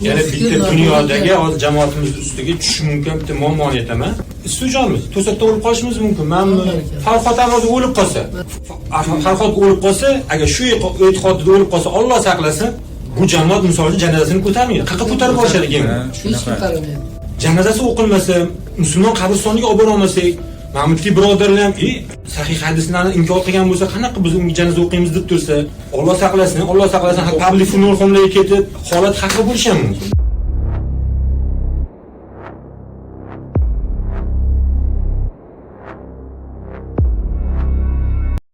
Yana Bu bitta fikr dunyodagi noto'g'ri. hozir jamoatimiz ustiga tushishi mumkin bitta muammoni aytaman. Issiqjonmiz, to'satdan o'lib qolishimiz mumkin. Manmi Farhod ham hozir o'lib qolsa, Farhod o'lib qolsa, agar shu e'tiqodida o'lib qolsa, Alloh saqlasin, bu jamoat misol uchun janozasini ko'tarmaydi. Qayerqa ko'tarib olishadi keyin? Hech kim qaramaydi. Janozasi o'qilmasa, musulmon qabristoniga olib bora olmasak, Mahmudki birodarlar ham sahih hadislarni inkor qilgan bo'lsa, qanaqa biz unga janoza o'qiymiz deb tursa, Alloh saqlasin, Alloh saqlasin, public funeral homelarga ketib, holat har xil bo'lishi ham mumkin.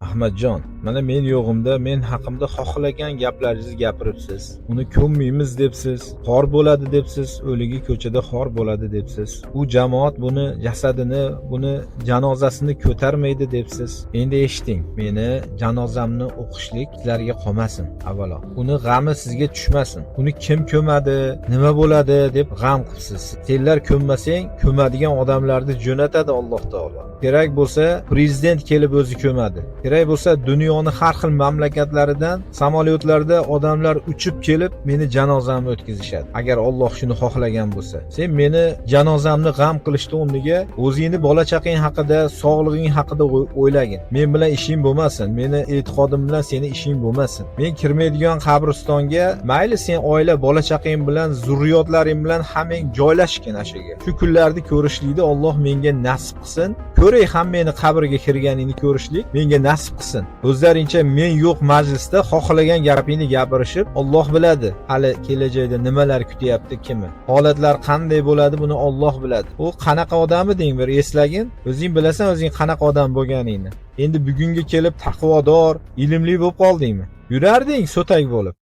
Ahmadjon, mana men yo'g'imda men haqimda xohlagan gaplaringizni gapiribsiz. Uni ko'mmaymiz debsiz, xor bo'ladi debsiz, o'ligi ko'chada xor bo'ladi debsiz. Bu jamoat buni jasadini, buni janozasini ko'tarmaydi debsiz. Endi eshiting, meni janozamni o'qishlik sizlarga qolmasin avvalo. Uni g'ami sizga tushmasin. Uni kim ko'madi, nima bo'ladi deb g'am qilibsiz. Senlar ko'mmasang, ko'madigan odamlarni jo'natadi Alloh taolo. Kerak bo'lsa, prezident kelib o'zi ko'madi. Kerak bo'lsa, dunyoni har xil mamlakatlaridan samolyotlarda odamlar uchib kelib meni janozamni o'tkazishadi. Agar Alloh shuni xohlagan bo'lsa. Sen meni janozamni g'am qilishni o'rniga o'zingni bola chaqang haqida, sog'lig'ing haqida o'ylagin. Men bilan ishing bo'lmasin, meni e'tiqodim bilan seni ishing bo'lmasin. Men kirmaydigan qabristonga mayli sen oila bola chaqang bilan, zurriyotlaring bilan hammang joylashgin o'sha yerga. Shu kunlarni ko'rishlikni Alloh menga nasib qilsin. Ko'ray hammangni qabrga kirganingni ko'rishlik menga nasib qilsin. O'zlaringcha men yo'q majlisda xohlagan gapingni gapirishib, Alloh biladi hali kelajakda nimalar kutyapti kimni. Holatlar qanday bo'ladi buni Alloh biladi. U qanaqa odam eding bir eslagin. O'zing bilasan o'zing qanaqa odam bo'lganingni. Endi bugunga kelib taqvodor, ilmli bo'lib qoldingmi? Yurarding so'tak bo'lib.